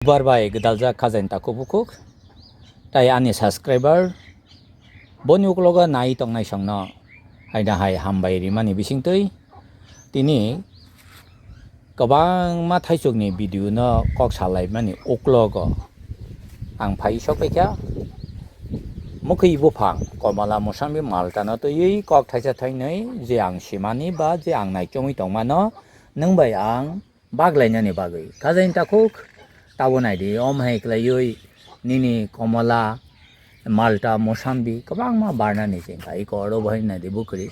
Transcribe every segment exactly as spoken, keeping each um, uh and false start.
Bar bai gwdaljak khajaini takhuk bukhuk, tai ani subscriber boni uklogo nai tongnai songno haida hai hambai rimani bisingtwi tini kwbangma thaichukni video no kok salaimani uklogo ang phai sokphaikha. Mwkhwi buphang, komola, mosambi, malta no twiwi kok thaisa thainwi je ang simani ba je ang naichomwi tongmano, nwng bai ang baglainani bagwi. Khajaini takhuk, tabo naidi, om hai kwlaiwi nini komola, malta, mosambi kwbangma barnani chengkha. Iko oro bo hai naidi bukhri.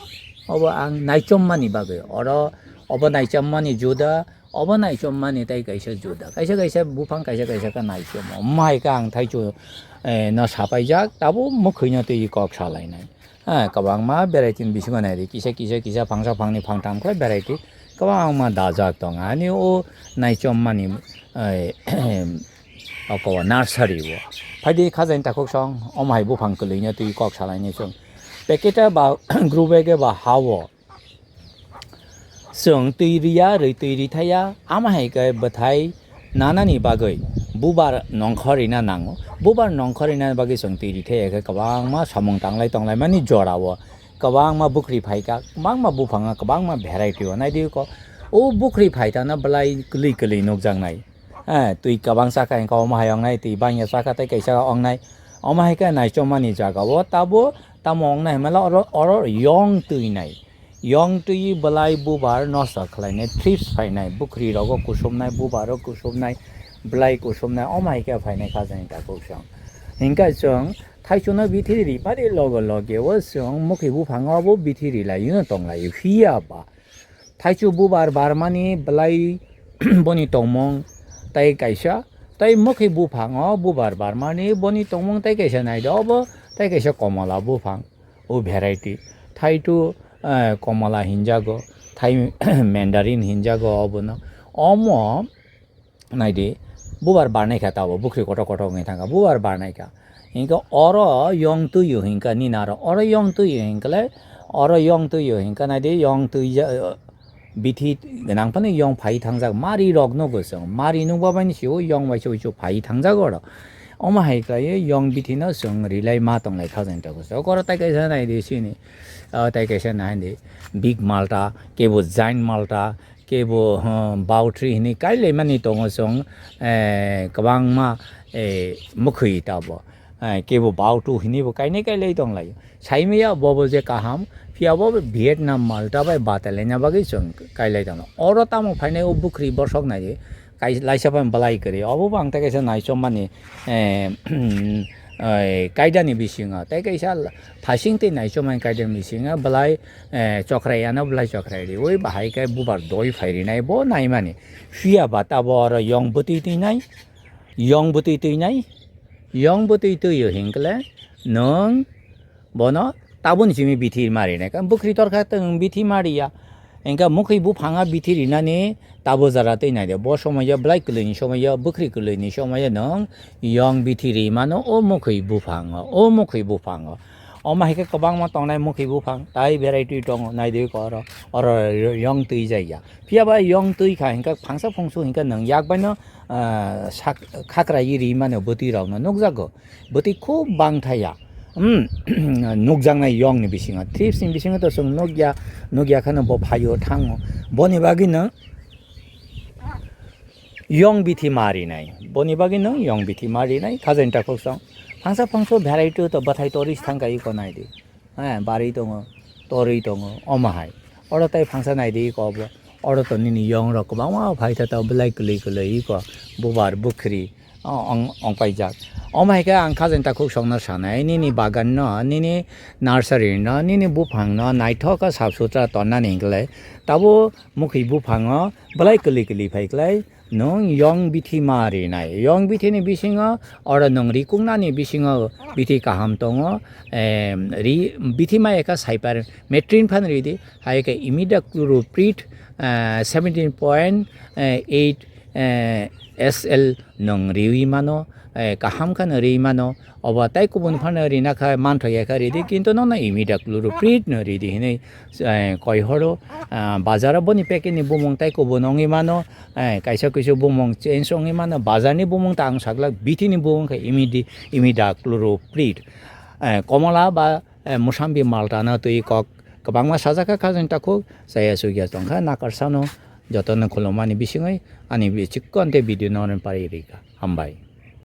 Obo ang naichommani bagwi. Oro obo naichommani juda, obo naichommani tai kaisa juda. Kaisa kaisa buphang kaisa kaisa khe naichomo. Omo hai khe ang thaichu, eh, no sapaijak, tabo mwkhwino twi kok salainai. Ha, kwbangma variety ni bisingo naidi, kisa, kisa, kisa, phangsa, phangni, phangtham khe variety kwbangma dajak tongo. Ani o naichommani, eh, oko nursery o. Phaidi khajaini takhuk song, omo hai buphang kwlwino twi kok salaini song. Packet ba grow bag ba ha o. Chwng twi riya, rwi twi rithaiya, ama hai khe bwthai nanani bagwi bubar nongkhor rina nango. Bubar nongkhor rina bagwi chwng twi rithaiya khe kwbangma samung tanglai tonglaimani jorao kwbangma bukhri phaikha, kwbangma buphanga, kwbangma variety o. Naidi ko, o bukhri phaitana bwlai kwlwi kwlwi nukjaknai. Eh, twi kwbang chakha hwnkhe omo hai wngnai, twi bangya chakha tei kaisa wngnai. Omo hai khe naichomani jagao tabo tamo wngnai hwnmala oro, oro yong twi nai. Yong twi bwlai bubar nosto khlainai, thrips phainai, bukhri rogo kusubnai, bubaro kusubnai, bwlai kusubnai, omo hai khe phainai khajaini takhuk song. Hinkhe chwng thaichukno bithi ripari logo loge o chwng mwkhwi buphango abo bithi rilaino tonglaio. Phiya ba thaichuk bubar barmani bwlai boni tongmung tai kaisa, tai mwkhwi buphango bubar barmani boni tongmung tai kaisa naidi, obo tai kaisa komola buphang. O variety. Thai to, eh, komola hinjago, thai mandarin hinjago obono. Omo naidi, bubar barnai kha tabo, bukhri kotor kotor wngwi thangkha, bubar barnai kha. Hinkhe oro yong twi o hinkha nini aro, oro yong twi o hinkhe le, oro yong twi o hinkha naidi, yong twi ja-, bithi gwnang phano yong phai thangjak, mari rok nugo chwng, mari nukba bai sio yong bai sio sio phai thangjak oro. Omo hai khlaiwi yong bithi no chwng rilai ma tonglai kha jani tabuk. Oro tai kaisa nai di sini, ah, tai kaisa nai di big malta, kebo giant malta, kebo, hmm, bautri hini kailai mani tongo chwng, eh, kwbangma, eh, mwkhwi tabo. Eh, kebo bautu hini bo kainai kailai tonglai. Saimaya bobo je kaham, phiya bo Vietnam malta bai batalaina bagwi chwng kailai tongno. Oro tamo phainai o bukhri bosok nai, kai-, laisa bai bwlai kwrwi. Obo bo ang tei kaisa naichomani, eh, eh, kaidani bisingo. Tei kaisa phasing tei naichomani kaidani bisingo bwlai, eh, chokrai ano bwlai chokrai riwi bahai khe bubar doi phai rinai bo naimani. Phiya ba tabo oro yong bwtwi twi nai, yong bwtwi twi nai, yong bwtwi twi o hinkle nwng bono taboni simi bithi mari nai kha, bukhri torkha tong bithi mari ya. Engkha mukhwi buphanga bithi rinani tabo jara twi nai de. Bo somoyo bwlai kwlwini somoyo, bukhri kwlwini somoyo nwng yong bithi ri mano o mukhwi buphango, o mukhwi buphango. Omo hai khe kwbangma tongnai mukhwi buphang, tai variety tongo, nai de ko oro, oro yong twi jai ya. Phiya ba yong twi kha hinkha phangsa phungsu hinkha nwng yak bai no, ah, sak-, khakra yi ri mano bwtwi rok no nukjago. Bwtwi khub bang thaya. Hmm, nukjaknai yong ni bisingo, thrips ni bisingo to chwng nukya, nukya kheno bo phaio thango. Boni bagwi no yong bithi ma rinai. Boni bagwi no yong bithi ma rinai. Khajaini takhuk song. Phangsa phangso variety to bwthai toris thangka iko nai di. Eh, barwi tongo, torwi tongo, omo hai. Oro tai phangsa nai di iko bo. Oro to nini yong rok kwbangma phai tha ta bwlai kwlwi kwlwi iko bubar bukhri, o, ong, ong paijak. Omo hai khe ang khajaini takhuk songno sanai, nini bagan no, nini nursery no, nini buphang no naithok khe sap sutra tonnani hinklai. Tabo mukhwi buphango bwlai kwlwi kwlwi phai klai. Nwng yong bithi ma rinai. Yong bithi ni bisingo, oro nwng rikung nani bisingo bithi kaham tongo. Em, ri, bithi ma ekha saiper metrin phan ridi, hai khe imidacloprid, eh, seventeen point eight eh, S L nwng riwi mano, eh, kaham kheno riwi mano, obo tai kubun phano rina kha manthoya kha ridi, kintu nono imida kluru prit no ridi hinui, eh, koi horo, ah, bazaro boni packet ni bumung tai kubun wngwi mano, eh, kaisa kaisa bumung change wngwi mano, bazar ni bumung ta ang saglak, bithi ni bumung khe imidi, imida kluru prit. Eh, komola ba, eh, musambi malta no twi kok kwbangma sajak kha khajang takhuk, chaya sugya tongkha nakarsano, jotono khulumani bisingwi ani bi-, chikon te video no ren pari rikha. Hambai.